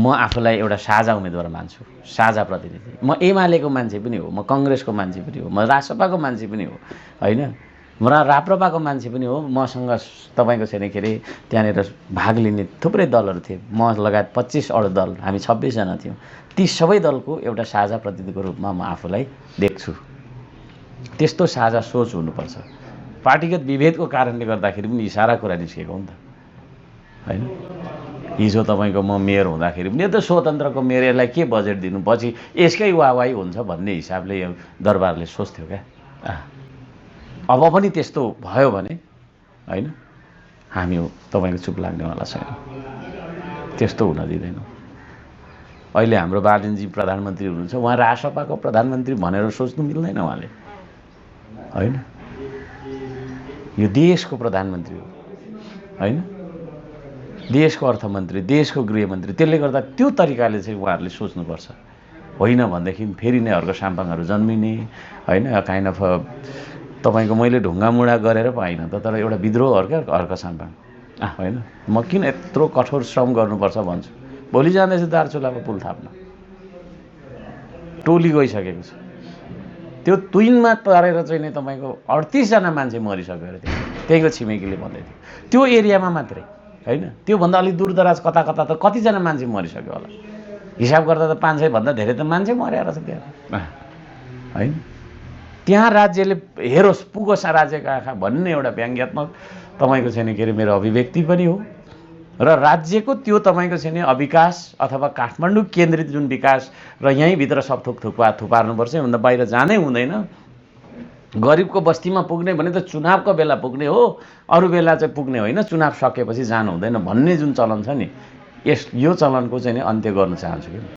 म आफूलाई एउटा साझा उम्मेदवार मान्छु, साझा प्रतिनिधि। म एमालेको मान्छे पनि हो, म कङ्ग्रेसको मान्छे पनि हो, म रासपाको मान्छे पनि हो, होइन, म राप्रपाको मान्छे पनि हो। मसँग तपाईँको छैन के अरे त्यहाँनिर भाग लिने थुप्रै दलहरू थिए, म लगायत 25 अरू दल, हामी 26 जना थियौँ। ती सबै दलको एउटा साझा प्रतिनिधिको रूपमा म आफूलाई देख्छु। त्यस्तो साझा सोच हुनुपर्छ। पार्टीगत विभेदको कारणले गर्दाखेरि पनि यी सारा कुरा निस्केको हो नि त, होइन। हिजो तपाईँको म मेयर हुँदाखेरि पनि यो त स्वतन्त्रको मेयर, यसलाई के बजेट दिनु, पछि यसकै वाहवाही हुन्छ भन्ने हिसाबले यो दरबारले सोच्थ्यो क्या। अब पनि त्यस्तो भयो भने, होइन, हामी तपाईँको चुप लाग्नेवाला छैन, त्यस्तो हुन दिँदैनौँ। अहिले हाम्रो बालनजी प्रधानमन्त्री हुनुहुन्छ, उहाँ रासपाको प्रधानमन्त्री भनेर सोच्नु मिल्दैन उहाँले, होइन। यो देशको प्रधानमन्त्री हो, होइन, देशको अर्थमन्त्री, देशको गृहमन्त्री। त्यसले गर्दा त्यो तरिकाले चाहिँ उहाँहरूले सोच्नुपर्छ, होइन भनेदेखि फेरि नै अर्को साम्पाङहरू जन्मिने, होइन। काइन्ड अफ तपाईँको मैले ढुङ्गामुढा गरेर पाइनँ त, तर एउटा विद्रोह अर्को साम्पाङ, होइन। म किन यत्रो कठोर श्रम गर्नुपर्छ भन्छु। भोलि जाँदैछु दार्चुलामा पुल थाप्न, टोली गइसकेको छ। त्यो तुइनमा तरेर चाहिँ नै तपाईँको 38 जना मान्छे मरिसक्यो अरे, त्यहीँको छिमेकीले भन्दै थियो। त्यो एरियामा मात्रै, होइन, त्योभन्दा अलिक दूरदराज कता कता त कतिजना मान्छे मरिसक्यो होला, हिसाब गर्दा त 500 भन्दा धेरै त मान्छे मरेर छ त्यहाँ, होइन। त्यहाँ राज्यले हेरोस्, पुगोस् राज्यका आँखा भन्ने एउटा व्यङ्ग्यात्मक तपाईँको छैन के अरे मेरो अभिव्यक्ति पनि हो। र राज्यको त्यो तपाईँको छैन अविकास अथवा काठमाडौँ केन्द्रित जुन विकास र यहीँभित्र सब थोक थुपार्नुपर्छ, भन्दा बाहिर जानै हुँदैन। गरिबको बस्तीमा पुग्ने भने त चुनावको बेला पुग्ने हो, अरू बेला चाहिँ पुग्ने होइन, चुनाव सकेपछि जानु हुँदैन भन्ने जुन चलन छ नि, यो चलनको चाहिँ अन्त्य गर्न चाहन्छु कि।